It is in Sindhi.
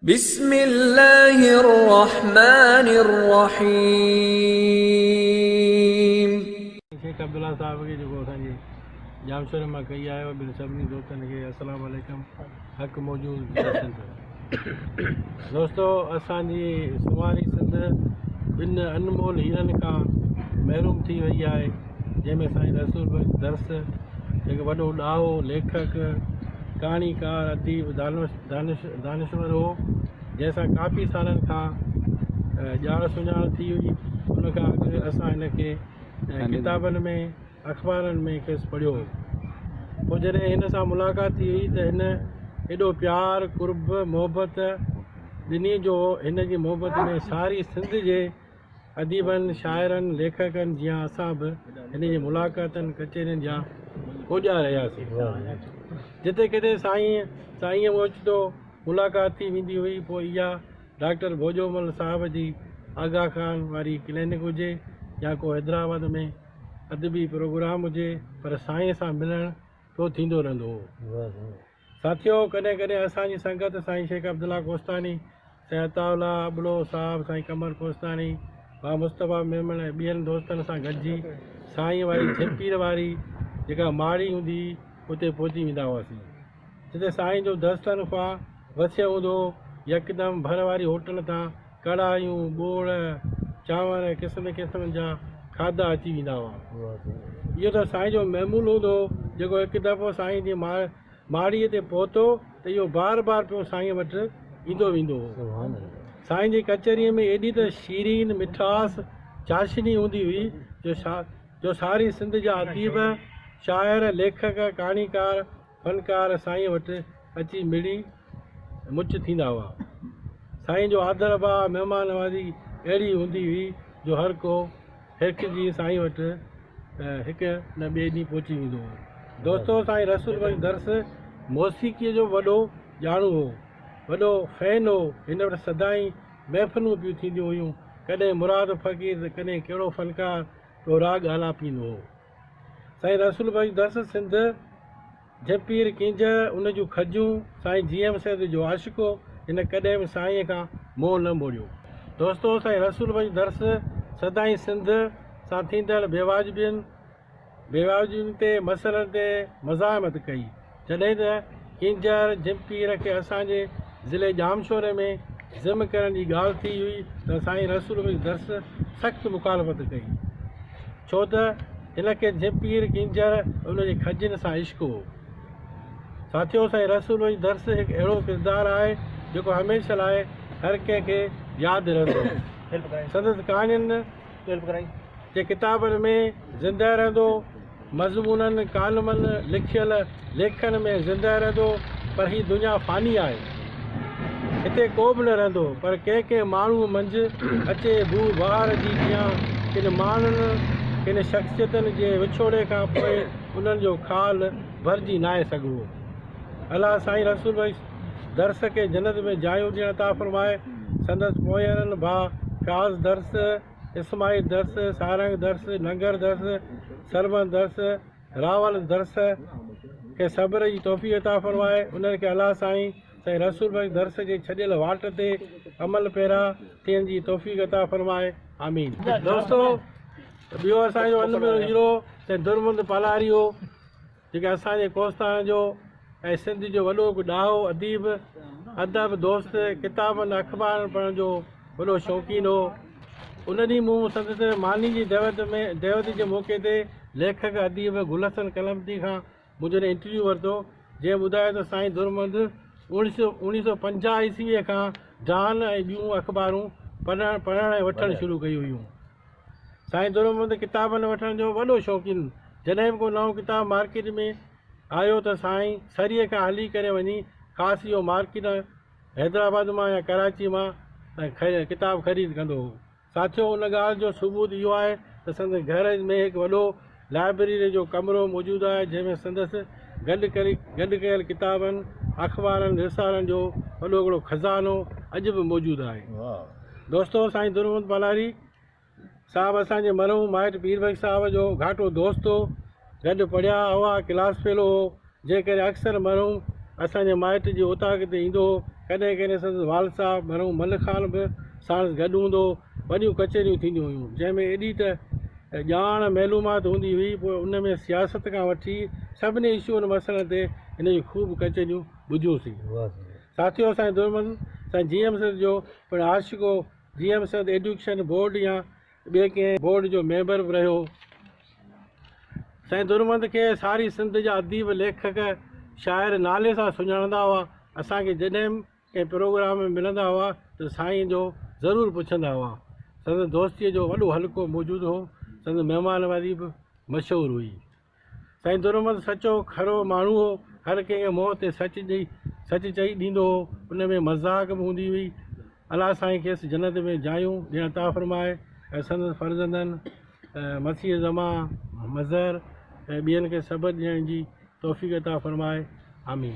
بسم الله الرحمٰن الرحيم. شيخ عبدالله صاحب کي جيڪو اسان جي ڄامشوري مان ڪهي آيو ٻين سڀني دوستن کي السلام عليڪم حق موجود جي سنڌ دوستو اسان جي سنواري سنڌ ٻن انمول هيرن کان محروم ٿي وئي آهي جنهن ۾ سائين رسول بخش درس هڪ وڏو ڏاهو ليکڪ ڪهاڻيڪار اديب دانش دانش دانشور هو، جنهن سان ڪافي سالن کان ڄاڻ سڃاڻ ٿي هئي. ان کان اڳ اسان هن کي ڪتابن ۾ اخبارن ۾ کيس پڙهيو هو. پوء جڏهن هن سان ملاقات ٿي هئي ته هن ايڏو پيار، قرب، محبت ڏني جو هن جي محبت ۾ ساري سنڌ جي اديبن، شاعرن، ليکڪن جيان اسان به هن جي ملاقاتن، ڪچهرين جا ڪوڏيا رهياسين. جتي ڪٿي سائين سان ائين اوچتو ملاقات ٿي ويندي هئي، پوء اها ڊاڪٽر ڀوڄومل صاحب جي آغا خان واري ڪلينڪ هجي يا ڪو حيدرآباد ۾ ادبي پروگرام هجي، پر سائين سان ملڻ پيو ٿيندو رهندو هو. ساٿيو! ڪڏهن ڪڏهن اسان جي سنگت سائين شيخ عبدالله ڪوستاني، سائين عطاء الله ابڙو صاحب، سائين قمر ڪوستاني، ڀاء مصطفيٰ ميمڻ ۽ ٻين دوستن سان گڏجي سائين واري جھمپير واري جيڪا ماڙي هوندي هئي اتي پهچي ويندا هئاسين. جتي سائين جو دسترخوان وسيع هوندو هو. يڪدم ڀر واري هوٽل تان ڪڙهايون، ٻوڙ، چانور ۽ قسم قسم جا کاڌا اچي ويندا هئا. اهو ته سائين جو معمول هوندو هو، جيڪو هڪ دفعو سائين جي ماڙيء تي پهتو ته اهو بار بار پيو سائين وٽ ايندو ويندو هو. سائين جي ڪچهريء ۾ ايڏي ته شيرين مٺاس، چاشني هوندي هئي جو ساري سنڌ جا اديب، شاعر، ليکڪ، ڪهاڻيڪار، فنڪار سائينء وٽ اچي مڙي مچ ٿيندا هئا. سائين جو آڌر ڀاء، مهمان نوازي اهڙي هوندي هئي جو هر ڪو هرکجي سائين وٽ هڪ نه ٻئي ڏينهن پهچي ويندو هو. دوستو سائين رسول بخش درس موسيقيء جو وڏو ڄاڻو هو، وڏو فين هو، هن وٽ سدائين محفلون پيون ٿينديون هيون، ڪڏهن مراد فقير ته ڪڏهن ڪهڙو فنڪار پيو راڳ آلاپيندو هو. سائين رسول بخش درس سنڌ جهپير ڪينجهر ان جون کجون سائين جي ايم سيد جو عاشق هو هن ڪڏهن به سائين کان منهن نه موڙيو. دوستو سائين رسول بخش درس سدائين سنڌ سان ٿيندڙ بيواجبين بيواجبين تي مسئلن تي مزاحمت ڪئي جڏهن ته ڪينجهر جهمپير کي اسان جي ضلعي ڄامشوري ۾ ضم ڪرڻ جي ڳالهه ٿي هئي ته سائين رسول بخش درس سخت مخالفت ڪئي ڇو ته هن کي جهمپير ڪينجهر ان جي کجين سان عشق هو. ساٿيو سائين رسول بخش درس هڪ اهڙو ڪردار آهي جيڪو هميشه لاء هر ڪنهن کي ياد رهندو. سندس ڪهاڻين جي ڪتابن ۾ زنده رهندو، مضمونن، ڪالمن، لکيل ليکن ۾ زنده رهندو، پر هي دنيا فاني آهي. هتي ڪو به نه رهندو، پر ڪنهن ڪنهن ماڻهوء منجهه اچي بوء بهار جي جيان ڪن ماڻهن، ڪن شخصيتن جي وڇوڙي کان پوء انهن جو خال ڀرجي ناهي سگهبو. الله سائين رسول بخش درس کي جنت ۾ جايون ڏيڻ عطا فرمائي. سندس پوئيرن ڀاء فياض درس، اسماعيل درس، سارنگ درس، ننگر درس، سرمد درس، راول درس کي صبر جي توفيق عطا فرمائي. انهن کي الله سائين سائين رسول بخش درس جي ڇڏيل واٽ تي عمل پيرا ٿيڻ جي توفيق عطا فرمائي. آمين. دوستو ٻيو اسان جو انمول هيرو سائين درمند پالاري هو. جيڪي اسان جي ڪوهستان جو ۽ سنڌ جو وڏو هڪ ڏاهو اديب، ادب دوست، ڪتابن اخبارن پڙهڻ جو وڏو شوقين هو. ان ڏينهن مون سندس ماني جي دعوت ۾ دعوت جي موقعي تي ليکڪ اديب گل حسن ڪلمتي کان مون جڏهن انٽرويو ورتو، جنهن ٻڌايو ته سائين درمند 1950 عيسويء کان ڊان ۽ ٻيون اخبارون پڙهڻ پڙهڻ ۽ وٺڻ شروع ڪيون هيون. سائين درمند ڪتابن وٺڻ جو وڏو شوقين. جڏهن به ڪو نئون ڪتاب مارڪيٽ ۾ آيو ته سائين سريء کان هلي ڪري وڃي خاص اهو مارڪيٽ حيدرآباد مان يا ڪراچي مان ڪتاب خريد ڪندو هو. ساٿيو ان ڳالهه جو ثبوت اهو آهي ته سندس گهر ۾ هڪ وڏو لائبريري جو ڪمرو موجود آهي جنهن ۾ سندس گڏ گڏ ڪيل ڪتابن، اخبارن، رسالن جو وڏو هڪڙو خزانو اڄ به موجود آهي. دوستو سائين درمحمد پالاري صاحب اسان جي مرحوم مائٽ پير بخش صاحب جو گهاٽو دوست هو. گڏ پڙهيا هئا، ڪلاس فيلو هو، جنهن ڪري اڪثر مرحوم اسان جي مائٽ جي اوطاق تي ايندو هو. ڪڏهن ڪڏهن سندس والد صاحب مرحوم ملڪ خان به ساڻس گڏ هوندو هو. وڏيون ڪچهريون ٿينديون هيون، جنهن ۾ ايڏي ته ڄاڻ معلومات هوندي هئي، پوء ان ۾ سياست کان وٺي سڀني اشوئن مسئلن تي هن جون خوب ڪچهريون ٻڌيونسين. ساٿيو سائين درمحمد سائين جي ايم سيد جو پڻ عاشق هو. جي ايم سيد ايڊيوڪيشن بورڊ يا ٻئي ڪنهن بورڊ جو ميمبر به رهيو. سائين درمحمد کي ساري سنڌ جا اديب، ليکڪ، شاعر نالي سان سڃاڻندا هئا. اسان کي جڏهن به ڪنهن پروگرام ۾ ملندا هئا ته سائين جو ضرور پڇندا هئا. سندن دوستيء جو وڏو حلقو موجود هو. سندن مهمانواري به مشهور هئي. سائين درمحمد سچو کرو ماڻهو هو. هر ڪنهن کي منهن تي سچ ڏئي سچ چئي ڏيندو هو. ان ۾ مذاق به هوندي هئي. الله سائين کيس جنت ۾ جايون ڏيڻ عطا فرمائي ۽ سندس فرزندن مسيح زمان، مظهر ۽ ٻين کي صبر ڏيڻ جي توفيق عطا فرمائي. آمين.